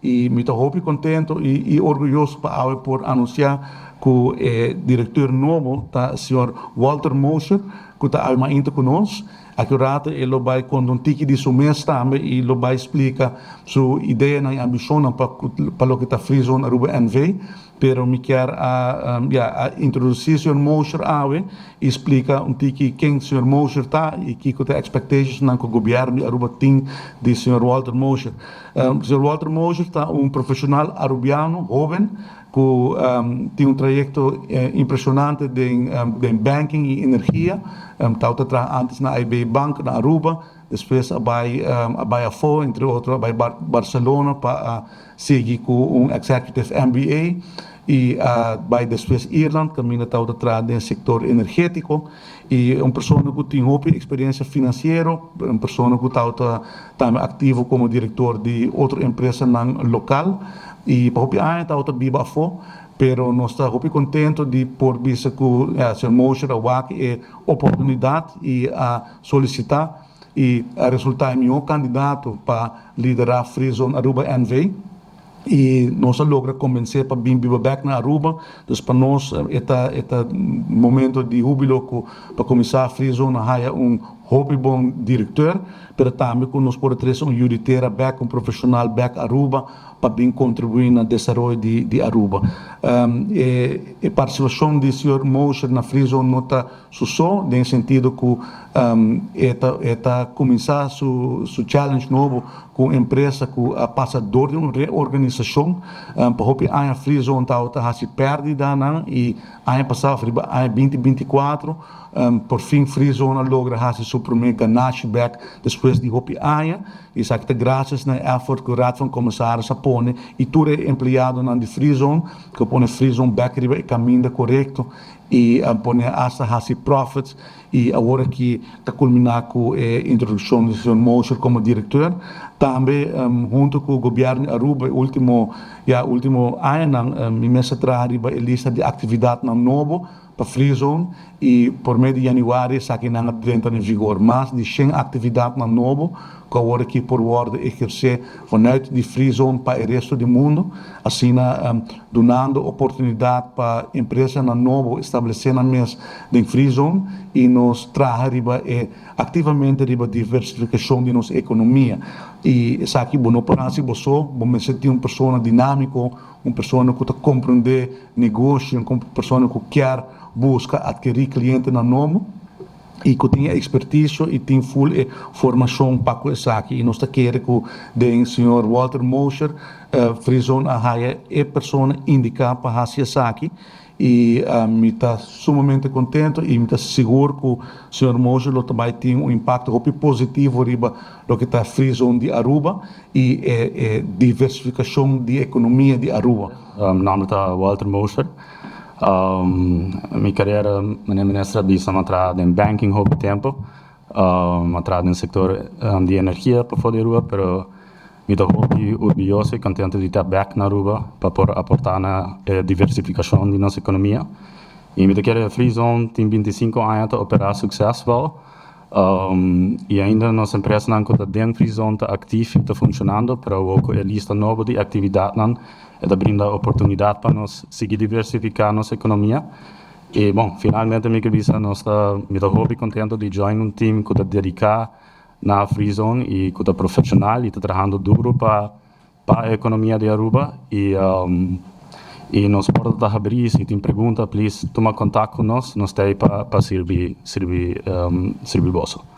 Y mi ta hopi contento y orguyoso pa awe por anuncia cu e directeur nobo ta señor Walter Mosher, cu ta awe mainta cu nos. Aki un rato e lo bay conta un tiki di su mes tambe y lo bay splica su ideanan y ambicionnan pa loke ta Free Zone Aruba NV. Pero mi kier a ya a introduci señor Mosher awe y splica un tiki ken señor Mosher ta y kico ta e expectationsnan cu gobierno di Aruba tin di señor Walter Mosher. Señor Walter Mosher ta un profesional Arubiano hoben cu tin un trayecto impresionante den banking y energia. Tawata traha antes na AIB Bank na Aruba, despues a bay a bay afo, entre otro a bay Barcelona pa a sigui cu un Executive MBA y a bay despues Irland caminda tawata traha den sector energetico. Y un persona cu tin hopi experiencia financiero, un persona cu tawata tambe activo como director di otro empresanan local y pa hopi aña tawata biba afo, pero nos ta hopi contento di por bisa cu señor Mosher a wak e oportunidad y a solicita y a resulta e miho candidato pa lidera Free Zone Aruba NV. Y nos a logra convence pa bin biba bek na Aruba. Dus pa nos e ta e ta momento di hubilo cu pa cuminsa Free Zone a haya un hopi bon directeur, pero tambe cu nos por a trece un yu di tera bek, un profesional bek Aruba pa bin contribui na desaroyo di di Aruba. E e participacion di señor Mosher na Free Zone no ta su so, den sentido cu e ta e ta cuminsa su su challenge nobo cu un empresa cu a pasa door di un reorganisacion. Pa hopi aña Free Zone tabata haci perdidanan y aña pasa of riba aña binti 24 por fin Free Zone a logra haci su prome ganashi bek despues di hopi aña. Y esaki ta gracias na e effort cu Raad van Commissaris a pone y tur e empleadonan di Free Zone cu a pone Free Zone bek riba e caminda corecto y a pone hasta haci profits y awor aki ta culmina cu e introduccion di señor Mosher como directeur. Tambe hunto cu Gobierno di Aruba e ultimo ya ultimo añanan mi mes a traha riba e lista di actividadnan nobo pa Free Zone y por medio di januari esakinan a drenta den vigor. Mas di shen actividadnan nobo cu awor aki por wordo eherce vanuit di Free Zone pa e resto di mundo, asina dunando oportunidad pa empresanan nobo establece nan mes den Free Zone y nos traha riba e activamente riba diversificacion di nos economia. Y esaki bo no por haci bo so, bo mester tin un persona dinamico, un persona cu ta comprende negoshi, un persona cu kier busca adkeri clientenan nobo. Y cu tin e experticio y tin full e formacion pa cu esaki. Y nos ta kere cu den señor Walter Mosher, Free Zone a haya e persona indica pa haci esaki. Y mi ta sumamente contento y mi ta sigur cu señor Mosher lo ta bay tin un impacto hopi positivo riba loke ta Free Zone di Aruba y e diversificacion di economia di Aruba. Mi nomber ta Walter Mosher. Mi carera manera minister a bisa mi a traha den banking hopi tempo. Mi a traha den sector di energia pafó di Aruba pero mi ta hopi orguyoso y contento di ta bek na Aruba pa por aporta na e diversificacion di nos economia. Y mi ta kere Free Zone tin 25 aña ta opera succesvol y ainda nos empresanan cu ta den Free Zone ta actief y ta funcionando pero awor cu e lista nobo di actividadnan e ta brinda oportunidad pa nos sigui diversifica nos economia. Y bon, finalmente mi ke bisa nos ta, mi ta hopi contento di join un team cu ta dedica na Free Zone y cu ta profesional y ta trahando duro pa e economia di Aruba y nos porta ta habri, si tin pregunta please tuma contact cu nos, nos ta ey pa sirbi sirbi sirbi boso.